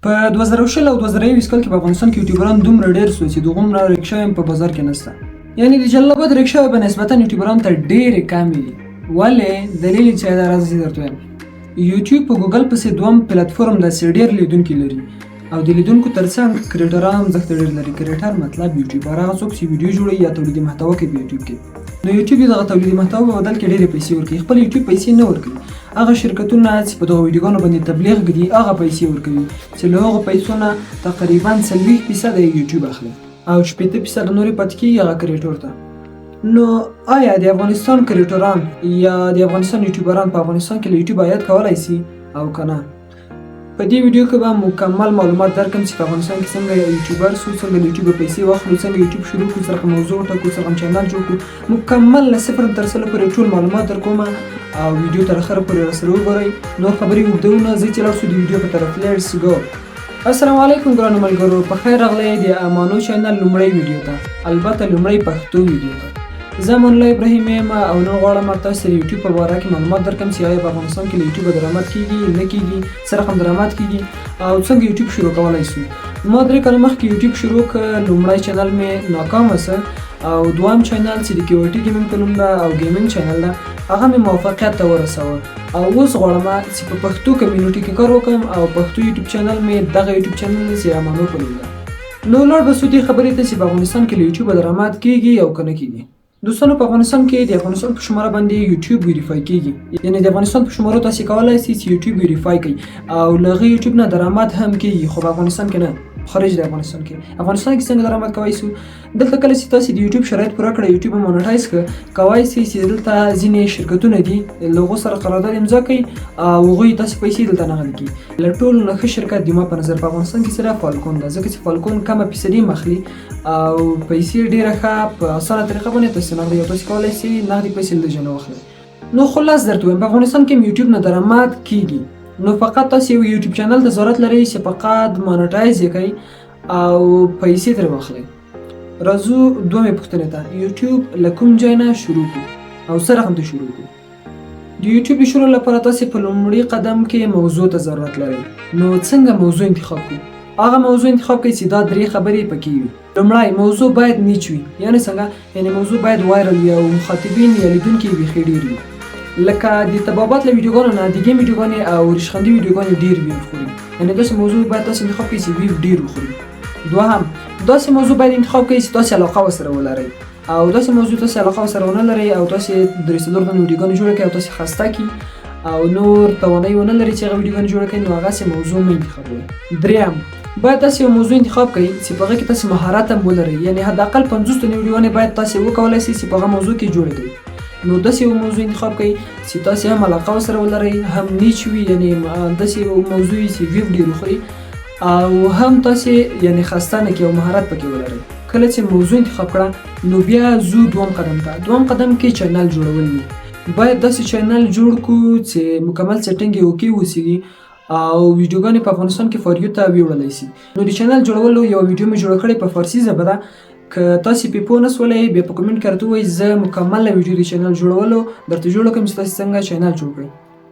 په 2020 او 2021 کال کې په افغانستان کې یوټیوبران دومره ډېر سو چې دغومره ریکشاوې هم په بازار کې نشته. یعنی د جلال اباد ریکشاوې به نسبتا یوټیوبران ته ډېرې کمې دي. ولې؟ دلیل یې چې دا راځي چې درته وایم. یوټیوب په ګوګل پسې دوم پلاتفورم ده چې ډېر لیدونکي لري او د لیدونکو ترڅنګ کریټران هم زښته ډېر لري. کریټر مطلب یوټیوبر، هغه څوک چې ویډیو جوړوي یا تولیدي محتوا کوي په یوټیوب کې. نو یوټیوب یې دغه تولیدي محتوا په بدل کې ډېرې پیسې ورکوي، خپل یوټیوب پیسې نه ورکوي. هغه شرکتونه چې په دغو ویډیوګانو باندې تبلیغ ږدي هغه پیسې ورکوي چې له هغو پیسو نه تقریبا 40% یې یوټیوب اخلي او 60% نورې پاتې کېږي هغه کریټور ته. نو آیا د افغانستان کریټوران یا د افغانستان یوټیوبران په افغانستان کې له یوټیوب عاید کولای سي او که نه؟ په دې ویډیو کې به مکمل معلومات درکړم چې په افغانستان کې څنګه یوټیوبر سو، څنګه له یوټیوبه پیسې واخلو، څنګه یوټیوب شروع کړو، څه رقم موضوع وټاکو، څه رقم چینل جوړ کړو. مکمل له صفر تر سلو پورې ټول معلومات درکوم او ویډیو تر اخره پورې راسره وګورئ. نور خبرې اوږدوو نه، ځئ چې لاړ شو د ویډیو په طرف. لیټس ګو. السلام علیکم ګرانو ملګرو، په خیر راغلی د امانو چینل لومړۍ ویډیو ته، البته لومړۍ پښتو ویډیو ته. زه امان الله ابراهیم یم او نن غواړم تاسو سره یوټیوب په باره کې معلومات درکړم چې آیا په افغانستان کې له یوټیوبه درآمد کیږي نه کیږي، څه رقم درآمد کیږي او څنګه یوټیوب شروع کولای سو. ما 3 کاله مخکې یوټیوب شروع کړ، لومړی چینل مې ناکامه سه او دوهم چینل چې د کیورټي ګیمینګ په نوم ده او ګیمینګ چینل ده، هغه مې موفقیت ته ورسوه او اوس غواړم چې په پښتو کمیونټي کې کار وکړم او پښتو یوټیوب چینل مې دغه یوټیوب چینل دی چې امانو په نوم ده. نو لاړ به سو دې خبرې ته چې په افغانستان کې له یوټیوبه درآمد کیږي او که نه کیږي. دوستانو، په افغانستان کې د افغانستان په شماره باندې یوټیوب ویریفای کیږي، یعنی د افغانستان په شمارو تاسو کولای شئ چې یوټیوب ویریفای کړئ او له هغه یوټیوب نه درآمد هم کیږي، خو په افغانستان کې نه، خارج د افغانستان کې. افغانستان کې څنګه درآمد کوی سو؟ دلته کله چې تاسو د یوټیوب شرایط پوره کړئ، یوټیوب مونټایز کړ، کوای شئ چې دلته ځینې شرکتونه دي، له هغو سره قرارداد امضا کړئ او هغوی تاسو پیسې دلته نغدي کړي. له ټولو نه ښه شرکت د ما په نظر په افغانستان کې سره فالکون ده، ځکه چې فالکون کمه فیصدي هم اخلي او پیسې ډیره ښه په اسانه طریقه باندې تاسو نغدي او تاسو کولای شئ نغدي پیسې له دې نه واخلئ. نو خلاص درته وایم، په افغانستان کې یوټیوب نه درآمد کیږي. نو فقط تاسو یو یوټیوب چینل ته ضرورت لرئ چې فقط مونټایز یې کړئ او پیسې ترې واخلئ. راځو دومې پوښتنې ته، یوټیوب له کوم ځای نه شروع کړو او څه رقم ته شروع کړو؟ د یوټیوب د شروع لپاره تاسو په لومړي قدم کې موضوع ته ضرورت لرئ. نو څنګه موضوع انتخاب کړو؟ هغه موضوع انتخاب کړئ چې دا درې خبرې پکې وي. لومړی، موضوع باید niche وي. یعنی څنګه؟ یعنی موضوع باید viral وي او مخاطبین یا لیدونکي یې بیخي ډېر وي. لکه د طبابت له ویډیوګانو نه د game ویډیوګانې او ریشخندي ویډیوګانې ډېر view خوري. یعنی داسې موضوع باید تاسو انتخاب کړئ چې view ډېر وخوري. دوهم، داسې موضوع باید انتخاب کړئ چې تاسو علاقه ورسره ولرئ او داسې موضوع تاسو علاقه ورسره ونه لرئ او تاسو درې څلور دانې ویډیوګانې جوړې کړئ او تاسو خسته کړي او نور توانایي ونه لرئ چې هغه ویډیوګانې جوړې کړئ، نو هغسې موضوع مه انتخابوئ. دریم، باید تاسو یو موضوع انتخاب کړئ چې په هغه کې تاسو مهارت هم ولرئ، یعنی حداقل 50 دانې ویډیوګانې باید تاسو وکولای شئ چې په هغه موضوع کې جوړې کړئ. نو داسې یو موضوع انتخاب کړئ چې تاسو هم علاقه ورسره ولرئ، هم niche وي، یعنی داسې یو موضوع وي چې view ډېر وخوري او هم تاسو یعنی خسته نه کړي او مهارت پکې ولرئ. کله چې موضوع انتخاب کړه، نو بیا ځو دوم قدم ته. دوم قدم کې چینل جوړول دي. باید داسې چینل جوړ کړو چې مکمل setting یې okay اوسېږي او ویډیوګانې په افغانستان کې for you ته ویوړلی سي. نو د چینل جوړولو یوه ویډیو مې جوړه کړې، په فارسي ژبه ده. که تاسو پې پوه نه سولئ، بیا په کومنټ کې راته ووایئ، زه مکمله ویډیو د چینل جوړولو درته جوړه کړم چې تاسو څنګه چینل جوړ کړئ.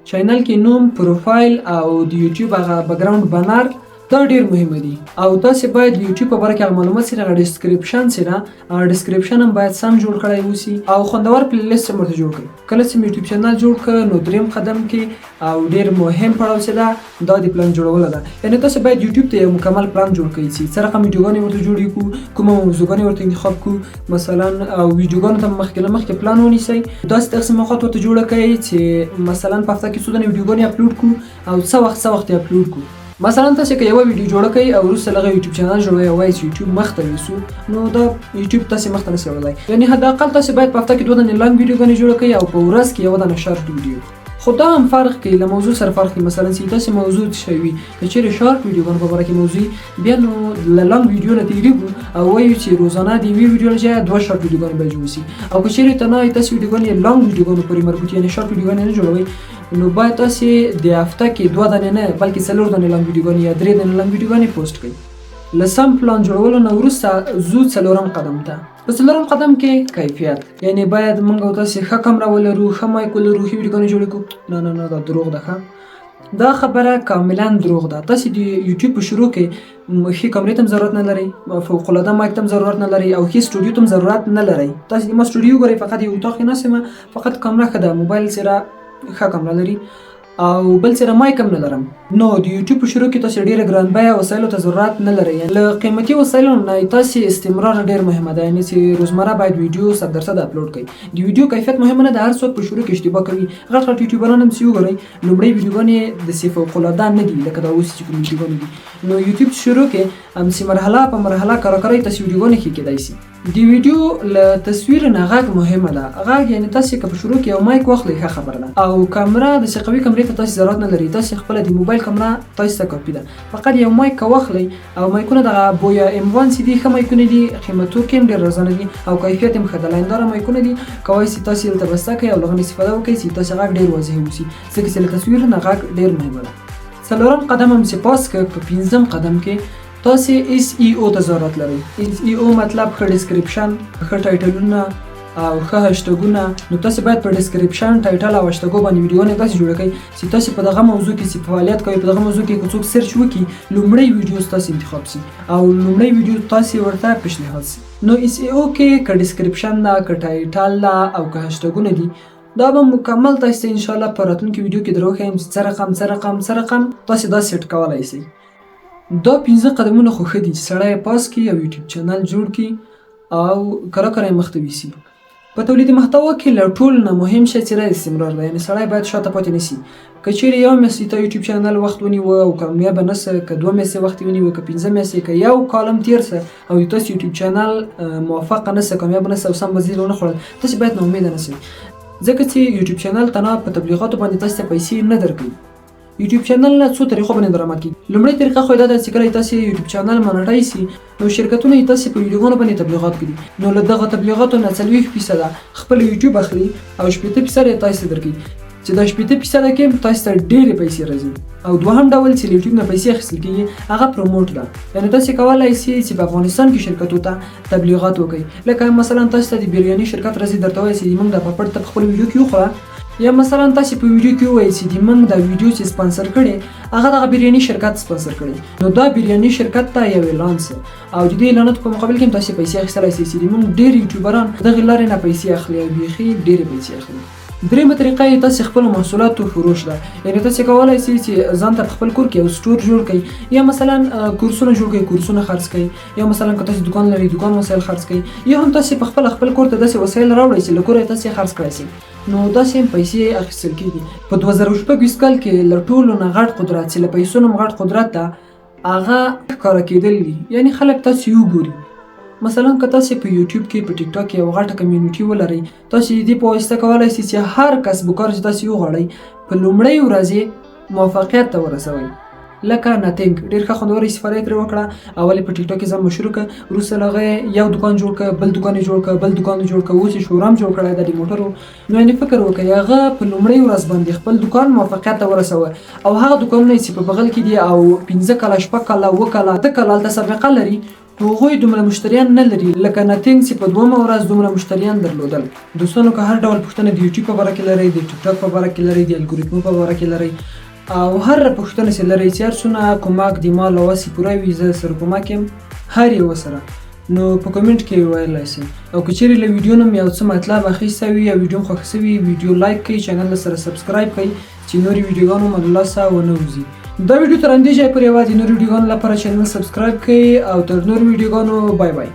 چینل کې نوم، پروفایل او د یوټیوب هغه background banner، دا ډیر مهم دي. او تاسو باید د یوټیوب په باره کې هغه معلومات سره هغه description سره، هغه description هم باید سم جوړ کړی اوسي او خوندور playlist هم ورته جوړ کړئ. کله چې یوټیوب چینل جوړ کړ، نو دریم قدم کې او ډیر مهم پړاو چې ده، دا د پلان جوړول ده. یعنی تاسو باید یوټیوب ته یو مکمل پلان جوړ کړئ چې څه رقم ویډیوګانې ورته جوړې کړو، کومه موضوعګانې ورته انتخاب کړو مثلا، او ویډیوګانو ته مخکې له مخکې پلان ونیسئ. داسې تقسیم اوقات ورته جوړه کړئ چې مثلا په هفته کې څو دانې ویډیوګانې اپلوډ کړو او څه وخت څه وخت یې اپلوډ کړو. مثلا تاسو که یوه ویډیو جوړه کړئ او وروسته له هغه یوټیوب چینل جوړوئ او وایئ چې یوټیوب مخته یوسو، نو دا یوټیوب تاسو مخته نشي وړلی. یعنی حداقل تاسو باید په هفته کې دوه دانې long ویډیوګانې جوړه کړئ او په ورځ کې یوه دانه شارټ ویډیو. خو دا هم فرق کوي، له موضوع سره فرق کوي. مثلا چې تاسو موضوع څه شی وي، که چیرې شارټ ویډیوګانو په باره کې موضوع، بیا نو له long ویډیو نه تېرېږو او وایو چې روزانه د یوې ویډیو له ځایه دوه شارټ ویډیوګانې باید جوړ شي. او که چیرې ته نه تاسو ویډیوګانې long ویډیوګانو پورې مربوط، یعنی شارټ ویډیوګانې نه جوړوئ، نو باید تاسو د هفته کې دوه دانې نه بلکې څلور دانې long ویډیوګانې یا درې دانې long ویډیوګانې پوسټ کړئ. له سم پلان جوړولو نه وروسته ځو څلورم قدم ته. په څلورم قدم کې کیفیت، یعنی باید موږ او تاسو ښه کمره ولرو، ښه mic ولرو، ښې ویډیوګانې جوړې کړو. نه نه نه، دا دروغ ده. ښه دا خبره کاملا دروغ ده. تاسو د یوټیوب په شروع کې ښې کمرې ته هم ضرورت نه لرئ، فوق العاده مایک ته هم ضرورت نه لرئ او ښې سټوډیو ته هم ضرورت نه لرئ. تاسو د ما سټوډیو ګورئ، فقط یو اتاق کې ناست یم، فقط کمره ښه ده، موبایل سره ښه کمره لري او بل سره مایک هم نه لرم. نو د یوټیوب په شروع کې تاسو ډېر ګران بیه وسایلو ته ضرورت نه لرئ. له قیمتي وسایلو نه تاسو استمرار ډېر مهمه ده، یعنې چې روزمره باید ویډیو 100% اپلوډ کړئ. د ویډیو کیفیت مهمه نه ده، هر څوک په شروع کې اشتباه کوي. غټ غټ یوټیوبران هم چې وګورئ لومړۍ ویډیوګانې داسې فوق العاده نه دي لکه دا اوس چې کوم ویډیوګانې دي. نو یوټیوب شروع کې همسې مرحله په مرحله کرا کرا تاسو ویډیوګانې ښې کېدای سي. د ویډیو له تصویر نه غږ مهمه ده. غږ یعنې تاسو که په شروع کې یو مایک واخلئ ښه خبره ده، او کمره داسې قوي کمرې ته تاسو ضرورت نه لرئ، تاسو خپله د موبایل کمره تاسو ته کافي ده. فقط یو مایک که واخلئ، او مایکونه دغه بویا ام 1 سي دي، ښه مایکونه دي، قیمتو کې هم ډېر ارزانه دي او کیفیت هم ښه ده، لاینداره مایکونه دي، کوای سي تاسو دلته بسته کړئ او له هغه نه استفاده وکړئ چې تاسو غږ ډېر واضح اوسي، ځکه چې له تصویر نه غږ ډېر مهمه ده. څلورم قدم هم چې پاس کړ، په پنځم قدم کې تاسو اس ای او ته ضرورت لرئ. اس ای او مطلب ښه ډسکرپشن، ښه ټایټلونه او ښه هشټګونه. نو تاسو باید په ډسکرپشن، ټایټل او هشټګو باندې ویډیوونه داسې جوړه کړئ چې تاسو په دغه موضوع کې چې فعالیت کوئ، په دغه موضوع کې که څوک سرچ وکړي لومړۍ ویډیو ستاسو انتخاب سي او لومړۍ ویډیو تاسو ورته پیشنهاد سي. نو اس ای او کې که ډسکرپشن ده، که ټایټل ده او که هشټګونه دي، دا به مکمل تاسو ته انشاءالله په راتلونکي ویډیو کې در وښیم چې څه رقم څه رقم څه رقم تاسو دا سیټ کولای سئ. دا 5 قدمونه خو ښه دي چې سړی یې پاس کړي او یوټیوب چینل جوړ کړي او کله کله یې مخته ویسي. په تولید محتوا کې له ټولو نه مهم شی چې دی استمرار دی، یعنې سړی باید شاته پاتې نه سي. که چیرې یو میاشت تا یوټیوب چینل وخت ونیوه او کامیابه نه سه، که 2 میاشتې وخت یې ونیوه، که 5 میاشتې، که یو کال هم تېر سه او د تاسو یوټیوب چینل موفقه نه سه، کامیابه نه سه او سم بزیر ونه خوړل، تاسو باید ناامیده نه سئ، ځکه چې یوټیوب چینل تنها په تبلیغاتو باندې تاسو ته پیسې نه درکوي. یوټیوب چینل له څو طریقو باندې درآمد کیږي. لومړۍ طریقه خو دا ده چې کله تاسو یوټیوب چینل مونټایز سي نو شرکتونه یې تاسو په ویډیوګانو باندې تبلیغات کوي، نو له دغه تبلیغاتو نه 40% خپل یوټیوب اخلي او 60% یې تاسو ته درکوي، چې دا 60% کې هم تاسو ته ډېرې پیسې راځي. او دوهم ډول چې له یوټیوب نه پیسې اخیستل کیږي هغه پروموټ ده، یعنې تاسو کولای سئ چې په افغانستان کې شرکتو ته تبلیغات وکړئ. لکه مثلا تاسو ته د بریاني شرکت راځي درته وایي چې موږ دا پاپړ ته په خپل ویډیو کې وخوره، یا مثلا تاسو په ویډیو کې ووایئ چې د موږ دا ویډیو چې سپانسر کړې هغه دغه بریاني شرکت سپانسر کړی، نو دا بریاني شرکت ته یو اعلان سه او د دې اعلاناتو په مقابل کې هم تاسو پیسې اخیستلای سئ چې د موږ ډېر یوټیوبران دغې لارې نه پیسې اخلي او بیخي ډېرې پیسې اخلي. درېیمه طریقه یې تاسو خپلو محصولاتو فروش ده، یعنې تاسو کولای سئ چې ځان ته په خپل کور کې یو سټور جوړ کړئ، یا مثلا کورسونه جوړ کړئ، کورسونه خرڅ کړئ، یا مثلا که تاسو دکان لرئ دکان وسایل خرڅ کړئ، یا هم تاسو په خپله خپل کور ته داسې وسایل راوړئ چې له کوره یې تاسو خرڅ کړای سئ، نو داسې هم پیسې اخیستل کېږي. په 2026 کال کې له ټولو نه غټ قدرت چې له پیسو نه هم غټ قدرت ده هغه ښکاره کېدل دي، یعنې خلک تاسو وګوري. مثلا که تاسو په یوټیوب کې په ټیک ټاک کې یو غټه کمیونټي ولرئ، تاسو د دې په واسطه کولای سئ چې هر کسب و کار چې تاسو وغواړئ په لومړۍ ورځ یې موفقیت ته ورسوئ. لکه نتینګ ډېر ښه خوندوره استفاده یې ترې وکړه، اول یې په ټیک ټاک کې ځان مشهور کړ، وروسته له هغه یې یو دکان جوړ کړ، بل دکان یې جوړ کړ، بل دکان یې جوړ کړ، اوس یې شورم جوړ کړی دی د موټرو. نو یعنې فکر وکړئ هغه په لومړۍ ورځ باندې خپل دکان موفقیت ته ورسوه او هغه دکانونه یې چې په بغل کې دي او 5 کاله، 6 کاله، 7 کاله، 8 کاله هلته سابقه لري، هغوی دومره مشتریان نه لري لکه نتینګ چې په دومه ورځ دومره مشتریان درلودل. دوستانو که هر ډول پوښتنه د یوټیوب په باره کې لرئ، د ټیک ټاک په باره کې لرئ، د الګوریتمو په باره کې لرئ او هر پوښتنه چې لرئ چې هر څونه کومک د ما له وسې پوره وي زه سره کومک یم هر یوه سره، نو په کمنټ کې یې ویلی سئ. او که چیرې له ویډیو نه مې یو څه مطلب اخیستی وي یا ویډیو مو خوښه سوي، ویډیو لایک کړئ، چینل سره سبسکرایب کړئ چې نورې ویډیوګانو مو له لاسه ونه وځي. دا ویډیو تر همدې ځایه پورې وه. د نورو ویډیوګانو لپاره چینل سبسکرایب کړئ او تر نورو ویډیوګانو بای بای.